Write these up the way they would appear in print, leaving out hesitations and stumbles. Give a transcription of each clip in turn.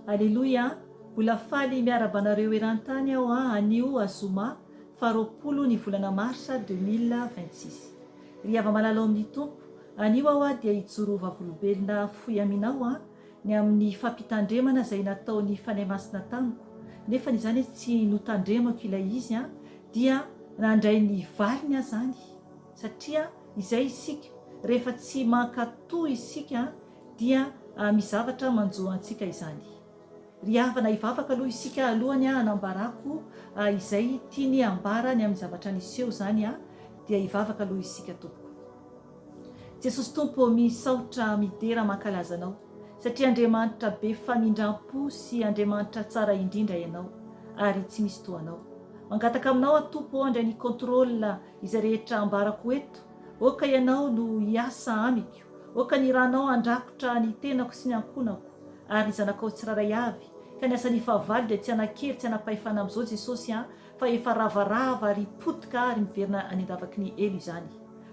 Aleloia! Mbola faly miarahaba anareo eran-tany aho anio zoma faha 20 ny volana marsa 2026. Ry hava-malala ao amin'ny Tompo, anio aho dia hijoro ho vavolombelona fohy aminao ny amin'ny fampitandremana izay nataon'ny Fanahy Masina tamiko, nefa izany tsy notandremako ilay izy dia nandray ny valiny aho izany satria izay isika, rehefa tsy mankatò isika dia misy zavatra manjo antsika izany. Ry havana hivavaka aloha isika alohany hanambarako izay tiany hambara ny amin'ny zavatra niseho izany dia hivavaka aloha isika tompoko. Jesosy Tompo ô misaotra midera mankalaza Anao satria Andriamanitra be famindrampo sy Andriamanitra tsara indrindra Ianao ary tsy misy toa Anao. Mangataka aminao aho Tompo ô handray ny contrôle izay rehetra ambarako eto, oka Ianao no hiasa amiko, oka ny ranao handrakotra ny tenako sy ny ankohonako ary ny zanakao tsirairay avy, ka ny asan'ny fahavalo dia tsy hanan-kery tsy hanam-pahefana amin'izao Jesosy an, fa efa ravarava ary potika ary miverina any an-davaky ny helo izany.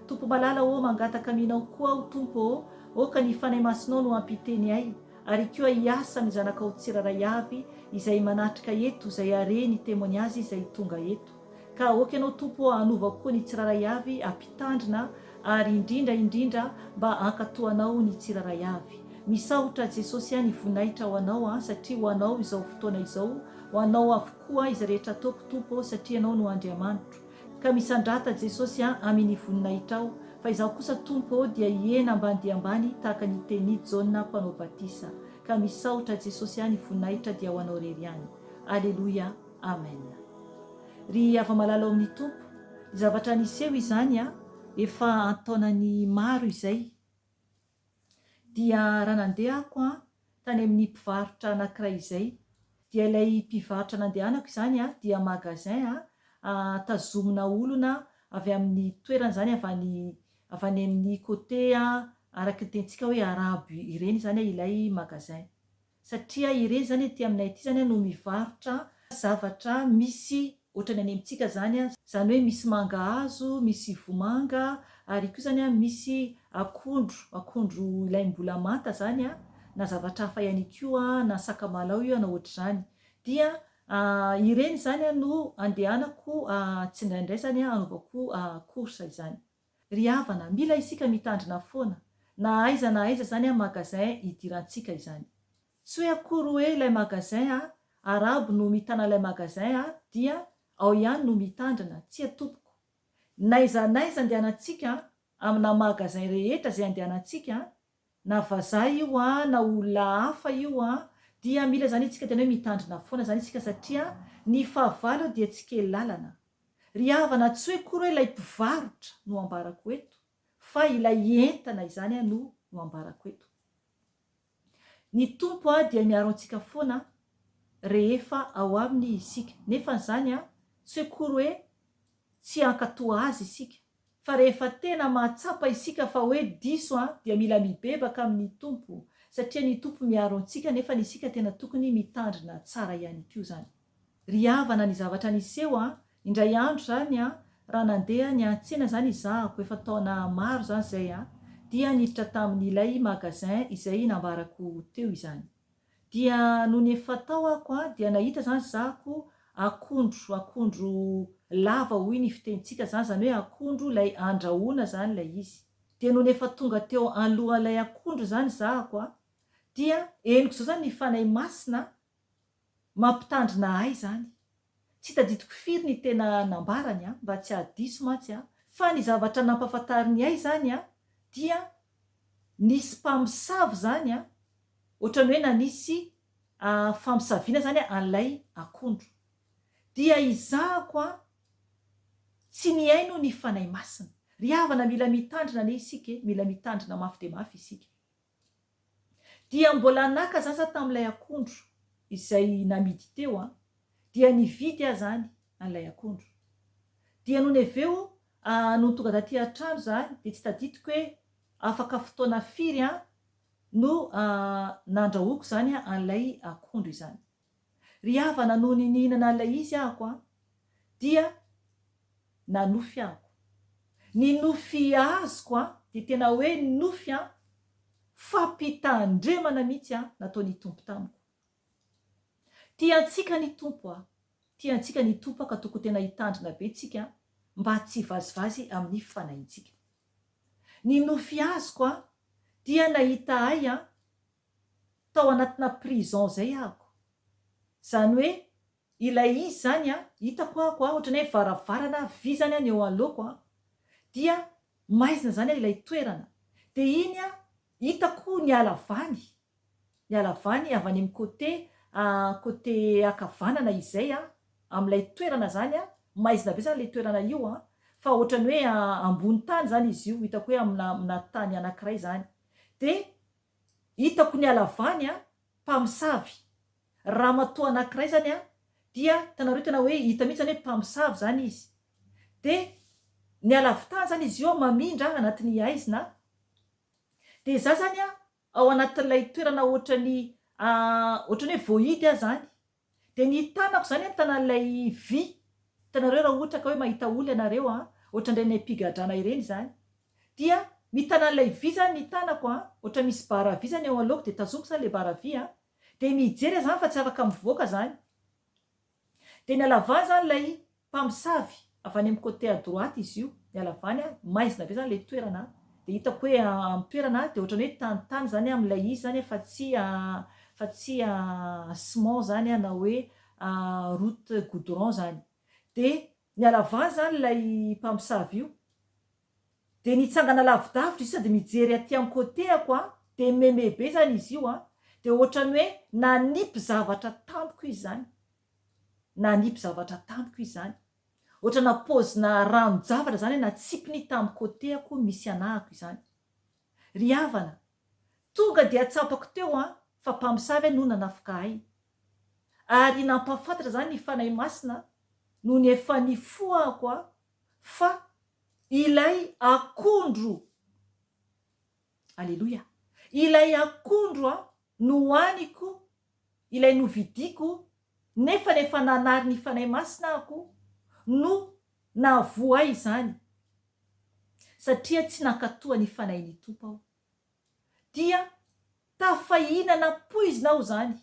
Tompo malala ô mangataka aminao koa aho Tompo ô, oka ny Fanahy Masinao no hampiteny ahy ary koa hiasa amin'ny zanakao tsirairay avy izay manatrika eto izay hare ny témoignage izay tonga eto. Ka aoka Ianao Tompo ô hanova koa ny tsirairay avy hampitandrina ary indrindra indrindra mba hankatoa Anao ny tsirairay avy. Misaotra Jesosy a ny voninahitra ho Anao a satria ho Anao izao fotoana izao, ho Anao avokoa izay rehetra ataoko Tompo ô satria Ianao no Andriamanitro. Ka misandrata Jesosy a amin ny voninahitrao fa izaho kosa Tompo ô dia hihena ambany dia ambany tahaka ny teni Jaona mpanao batisa. Ka misaotra Jesosy a ny voninahitra dia ho Anao rery ihany. Aleloia. Amen. Ry hava-malala ao amin'ny Tompo, ny zavatra niseho izany a, efa an-taonany maro izay. Dia raha nandeha ako an, tany amin'ny mpivarotra anankiray izay, dia ilay mpivarotra nandehanako izany a, dia magasin a, tazomina olona avy amin'ny toerana izany avy any avy any amin'ny côté a, araka ny tenintsika hoe arabo ireny izany ilay magasin. Satria ireny izany aty aminay aty izany no mivarotra zavatra misy ohatran'ny any amintsika izany, izany hoe misy mangahazo, misy vomanga, ary koa izany misy akondro, akondro ilay mbola manta izany na zavatra hafa ihany koa na sakamalao io na ohatr'izany. Dia ireny izany no andehanako tsindraindray izany hanaovako course izany. Ry havana, mila isika mitandrina foana, na aiza na aiza izany an magasin idirantsika izany. Tsy hoe akory hoe ilay magasin a, arabo no mitana ilay magasin a, dia ao ihany no mitandrina, tsia tompoko. N'aiza n'aiza andehanantsika an, amina magasin rehetra izay andehanantsika an, na vazaha io an, na olona hafa io an, dia mila izany isika tena hoe mitandrina foana izany isika satria ny fahavalo dia tsy kely lalana. Ry havana tsy hoe akory hoe ilay mpivarotra no ambarako eto fa ilay entana izany no no ambarako eto. Ny Tompo dia miaro antsika foana rehefa ao Aminy isika. Nefa izany tsy hoe akory hoe tsy hankatoa Azy isika fa rehefa tena mahatsapa isika fa hoe diso dia mila mibebaka amin'ny Tompo satria ny Tompo miaro antsika nefa isika tena tokony mitandrina tsara ihany koa izany. Ry havana ny zavatra niseho an, indray andro zany an, raha nandeha niantsena zany izahako efa taona maro zany zay an, dia niditra tamin'ilay magasin izay nambarako teo izany. Dia nony efa tao ako an, dia nahita zany zahako akondro, akondro lava hoy ny fitenintsika zany, zany hoe akondro ilay andrahoina zany ilay izy. Dia nony efa tonga teo alohan'ilay akondro zany zahako an, dia henoko zao zany ny Fanahy Masina Mampitandrina ahy izany. Tsy tadidiko firy ny tena nambarany an, mba tsy hahadiso mantsy an, fa ny zavatra nampahafantariny ahy izany an, dia nisy mpamosavy izany an, ohatran'ny hoe nanisy famosaviana izany an'ilay akondro. Dia izahako an, tsy nihaino ny Fanahy Masina. Ry havana mila mitandrina anie isika e, mila mitandrina mafy dia mafy isika. Dia mbola naka zaza tamin'ilay akondro izay namidy teo an, dia nividy aho zany an'ilay akondro. Dia nony avy eo nony tonga taty an-trano zany dia tsy tadidiko hoe afaka fotoana firy an no nandrahoako zany an'ilay akondro izany. Ry havana nony nihinana an'ilay izy ahako an, dia nanofy ahako. Ny nofy azoko an, dia tena hoe nofy an, fampitandremana mihitsy an, nataon'i Tompo tamiko. Tia antsika ny Tompo a! Tia antsika ny Tompo ka tokony tena hitandrina be tsika mba tsy hivazivazy amin'ny fanahintsika. Ny nofy azoko a, dia nahita ahy a, tao anatina prison zay ahako. Zany hoe ilay izy zany a, hitako ahako a, ohatran'ny hoe varavarana vy zany a ny eo anoloako a, dia maizina zany a ilay toerana. Dia iny a, hitako ny halavany, ny halavany avy any amin'ny côté côté ankavanana izay a, amin'ilay toerana zany a, maizina be zany ilay toerana io a, fa ohatran'ny hoe ambony tany zany izy io, hitako hoe amina amina tany anankiray zany. Dia hitako ny halavany a, mpamosavy, ramatoa anankiray zany a, dia hitanareo tena hoe hita mihitsy zany hoe mpamosavy zany izy. Dia ny halavitany zany izy io a, mamindra anatin'ny haizina, dia za zany a, Ao anatin'ilay toerana ohatran'ny ohatran'ny hoe voahidy aho izany. Dia ny tanako izany mitana an'ilay vy. Hitanareo raha ohatra ka hoe mahita olona ianareo an, ohatran'ireny ampigadrana ireny izany. Dia mitana an'ilay vy izany ny tanako an, ohatran'ny misy bara vy izany eo anoloako dia tazomiko izany ilay bara vy an. Dia mijery aho izany fa tsy afaka mivoaka izany. Dia ny halavany izany ilay mpamosavy avy any amin'ny côté à droite izy io, ny halavany an, maizina be izany ilay toerana an, dia hitako hoe amin'ny toerana dia ohatran'ny hoe tanitany izany amin'ilay izy izany fa tsy fa tsy ciment izany na hoe route goudron izany. Dia ny halavany izany ilay mpamosavy io, Dia nitsangana lavidavitra izy sady mijery aty amin'ny côté-ako an, dia meme be izany izy io an, dia ohatran'ny hoe nanipy zavatra tamiko izy izany, nanipy zavatra tamiko izy izany, ohatrana paozina ranon-javatra izany natsipiny tamin'ny côté-ako misy anahako izany. Ry havana, tonga dia tsapako teo an fa mpamosavy no nanafoka ahy. Ary nampahafantatra izany ny Fanahy Masina nony efa nifohako an fa Ilay akondro, Aleloia, ilay akondro a nohaniko, ilay novidiko, nefany efa nanary ny Fanahy Masina ako, no nahavoa ahy izany, satria tsy nankatoa ny Fanahin'ny Tompo aho. Dia tafahinana poizina aho izany,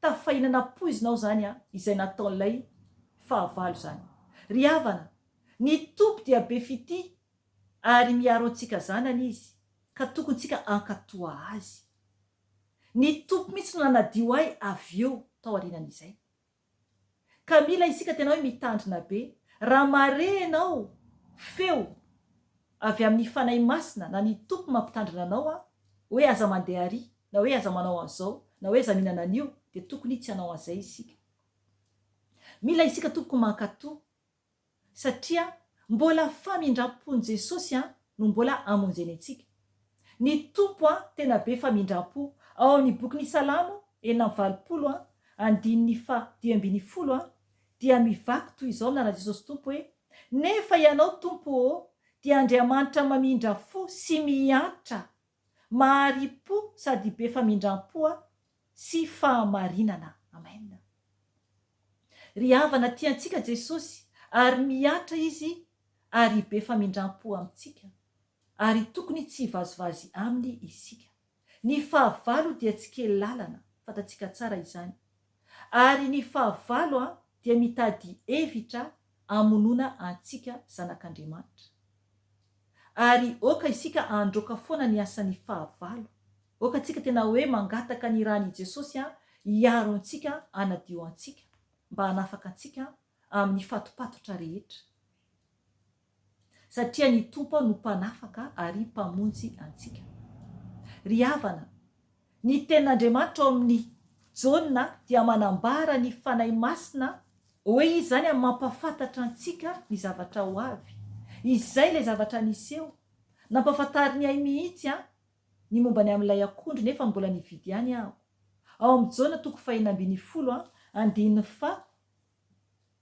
tafahinana poizina aho izany an, izay nataon'ilay fahavalo izany. Ry havana, ny Tompo dia be fitia ary miaro antsika zanany Izy, ka tokony tsika hankatoa Azy. Ny Tompo mihitsy no nanadio ahy avy eo taorianan'izay. Ka mila isika tena hoe mitandrina be. Raha mahare ianao feo avy amin'ny Fanahy Masina na ny Tompo mampitandrina anao an, hoe aza mandeha ary, na hoe aza manao an'izao, na hoe aza mihinana an'io, dia tokony tsy hanao an'izay isika. Mila isika tompoko mankatò satria mbola famindram-pon'i Jesosy an no mbola amonjeny antsika. Ny Tompo an tena be famindram-po. Ao amin'ny bokin'ny Salamo 86 an andininy faha 15 an dia mivaky toy izao amin'ny anaran'i Jesosy Tompo hoe, Nefa Ianao Tompo ô dia Andriamanitra mamindra fo sy miantra, mahari-po sady be famindram-po sy fahamarinana. Amen. Ry havana tia antsika Jesosy ary mihatra Izy ary be famindram-po amintsika ary tokony tsy hivazivazy Aminy isika. Ny fahavalo dia tsy kely lalana, fantatsika tsara izany. Ary ny fahavalo dia mitady hevitra hamonoana antsika zanak'Andriamanitra. Ary oka isika handroaka foana ny asan'ny fahavalo. Oka tsika tena hoe mangataka ny ràn'i Jesosy hiaro antsika hanadio antsika mba hanafaka antsika amin'ny fatopatotra rehetra. Satria ny Tompo no mpanafaka ary mpamonjy antsika. Ry havana, ny tenin'Andriamanitra ao amin'ny Jaona dia manambara ny Fanahy Masina hoe Izy izany mampahafantatra antsika ny zavatra ho avy. Izay ilay zavatra niseho. Nampahafantariny ahy mihitsy an, ny momba ny amin'ilay akondro nefa mbola nividy ihany aho. Ao amin'ny Jaona toko fahenina ambinifolo an, andininy faha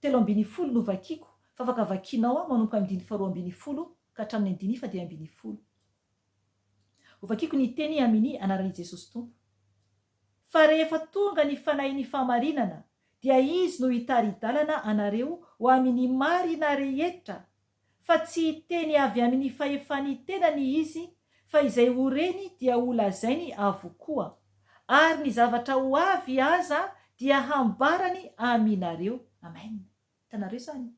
13 no vakiako fa afaka vakianao an manomboka amin'ny andininy faha 12 ka hatramin'ny andininy faha 15. Ho vakiako ny teny amini anaran'i Jesosy Tompo. Fa rehefa tonga ny Fanahin'ny fahamarinana dia Izy no hitari-dalana anareo ho amin'ny marina rehetra fa tsy hiteny avy amin'ny fahefan'ny tenany izy, fa izay ho reny dia ho lazainy avokoa. Ary ny zavatra ho avy aza dia. dia hambarany aminareo. Amen. Hitanareo izany?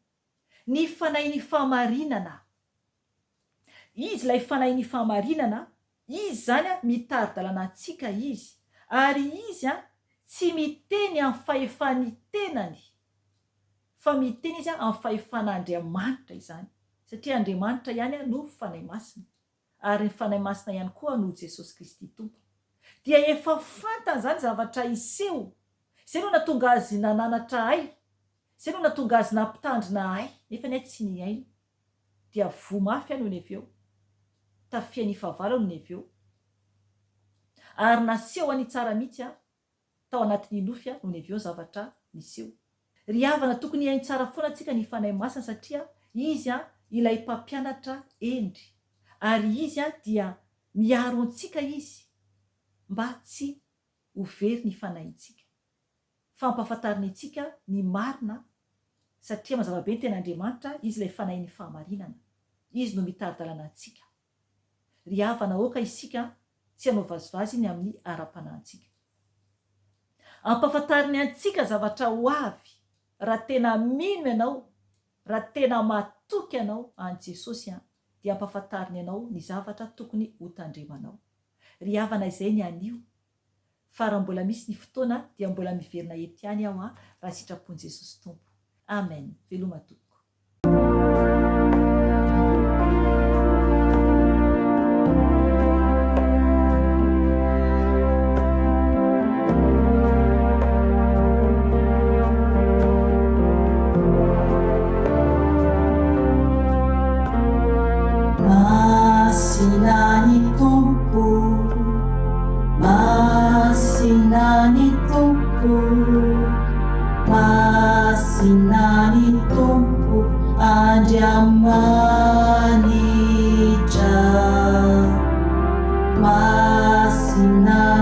Ny Fanahin'ny fahamarinana. Izy ilay Fanahin'ny fahamarinana, Izy izany mitari-dalana antsika Izy, ary Izy tsy miteny amin'ny fahefan'ny tenany, fa miteny Izy amin'ny fahefan'Andriamanitra izany, satria Andriamanitra ihany no Fanahy Masina, ary ny Fanahy Masina ihany koa no Jesosy Kristy Tompo. Dia efa fantany izany zavatra hiseho, izay no nahatonga Azy nananatra ahy, izay no nahatonga Azy nampitandrina ahy, nefa anie tsy nihaino. Dia voa mafy aho nony avy eo. Tafihan'ny fahavalo aho nony avy eo. Ary naseho an'i tsara mihitsy aho tao anatin'ny nofy aho nony avy eo ny zavatra niseho. Ry havana tokony hihaino tsara foana tsika ny Fanahy Masina satria Izy ilay mpampianatra hendry ary Izy dia miaro antsika Izy mba tsy ho very ny fanahintsika. Fa ampahafantariny antsika ny marina satria mazava be ny tena Andriamanitra, Izy ilay Fanahin'ny fahamarinana. Izy no mitari-dalana antsika. Ry havana aoka isika tsy hanao vazivazy ny amin'ny ara-panahintsika. Ampahafantariny antsika zavatra ho avy raha tena mino ianao, raha tena matoky ianao an'i Jesosy dia ampahafantariny anao ny zavatra tokony hotandremanao. Ry havana izay ny anio fa raha mbola misy ny fotoana dia mbola miverina eto ihany aho raha sitrapon'i Jesosy Tompo. Amen. Veloma tompoko. Masina ny Tompo, Masina ny Tompo, Masina ny Tompo Andriamanitra. Masina.